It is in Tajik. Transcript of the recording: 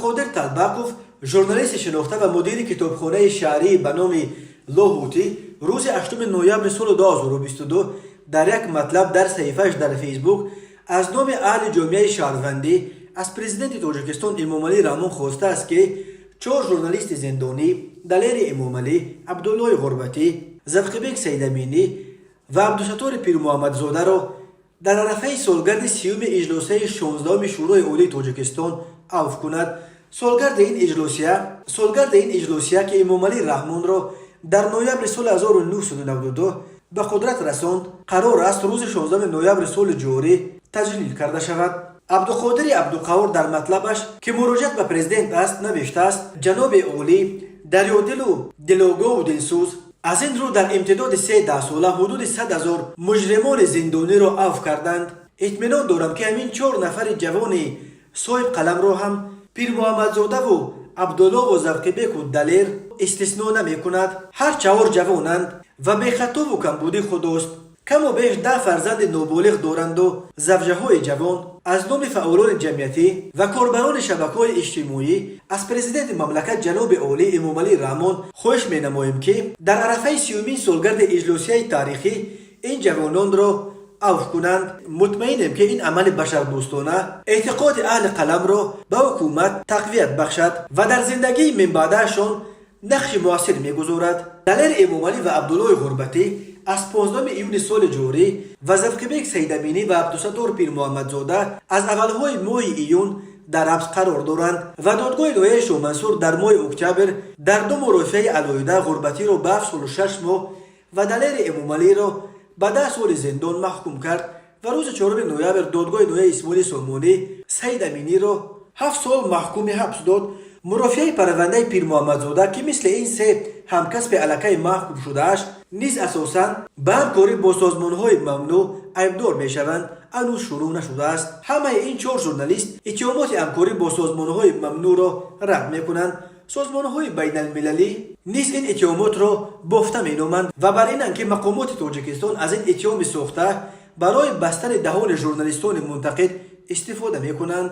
Абдуқодир Талбақов, журналисти шинохта ва мудири китобхонаи шаҳрӣ ба номи Лоҳутӣ, рӯзи 8 ноябри соли 2022 дар як матлаб дар саҳифааш дар Фейсбук аз номи аҳли ҷомеаи шаҳрвандӣ аз Президенти Тоҷикистон Эмомалӣ Раҳмон хостааст, ки чор журналисти зиндонӣ, Далери Эмомалӣ, Абдуллои Ғурбатӣ, Завқибек Саидаминӣ ва Абдусаттори Пирмуҳаммадзодаро дар арафаи солгарди 30-уми иҷлосияи 16-уми Шӯрои Олии Тоҷикистон авф кунад. Солгарди ин иҷлосия, ки Эмомалӣ Раҳмонро дар ноябри соли 1992 ба қудрат расонд, қарор аст рӯзи 16 ноябри соли ҷорӣ таҷлил карда шавад. Абдуқодири Абдуқаҳор дар матлабаш, ки муроҷиат ба президент аст, навиштааст: «Ҷаноби олӣ, дарёдилу дилогоҳу дилсӯз, аз ин рӯ дар имтидоди се даҳсола ҳудуди 100 000 муҷримони зиндониро авф карданд. Итминон дорам, ки ҳамин чор нафари ҷавони соҳибқаламро ҳам, Пирмуҳаммадзодаву Абдуллову Завқибеку Далер, истисно намекунад. Ҳар чаҳор ҷавонанд ва бехатову камбудӣ худост. Каму беш 10 фарзанди ноболиғ доранду завҷаҳои ҷавон. Аз номи фаъолони ҷамъиятӣ ва корбарони шабакаҳои иҷтимоӣ аз президенти мамлакат ҷаноби олӣ Эмомалӣ Раҳмон хоҳиш менамоем, ки дар арафаи 30-умин солгарди иҷлосияи таърихӣ ин ҷавононро авф кунанд. Мутмаинем, ки ин амали башардӯстона эътиқоди аҳли қаламро ба ҳукумат тақвият бахшад ва дар зиндагии минбаъдаашон нақши муассир мегузорад». Далери Эмомалӣ ва Абдуллои Ғурбатӣ аз 15 июни соли ҷорӣ ва Завқибек Саидаминӣ ва Абдусаттор Пирмуҳаммадзода аз аввалҳои моҳи июн дар ҳабс қарор доранд ва додгоҳи ноҳияи Шоҳмансур дар моҳи октябр дар ду мурофиаи алоҳида Ғурбатиро ба 7 солу 6 моҳ ва Далери Эмомалиро ба 10 соли зиндон маҳкум кард ва рӯзи 4 ноябр додгоҳи ноҳияи Исмоили Сомонӣ Саид Аминиро 7 сол маҳкуми ҳабс дод. Мурофиаи парвандаи Пирмуҳаммадзода, ки мисли ин се ҳамкасби аллакай маҳкум шудааш низ асосан ба ҳамкорӣ бо созмонҳои мамнӯъ айбдор мешаванд, ҳанӯз шурӯъ нашудааст. Ҳамаи ин чор журналист иттиҳомоти ҳамкорӣ бо созмонҳои мамнӯъро рад мекунанд. Созмонҳои байналмилалӣ низ ин иттиҳомотро бофта меноманд ва бар инанд, ки мақомоти Тоҷикистон аз ин иттиҳоми сохта барои бастани даҳони журналистони мунтақид истифода мекунанд.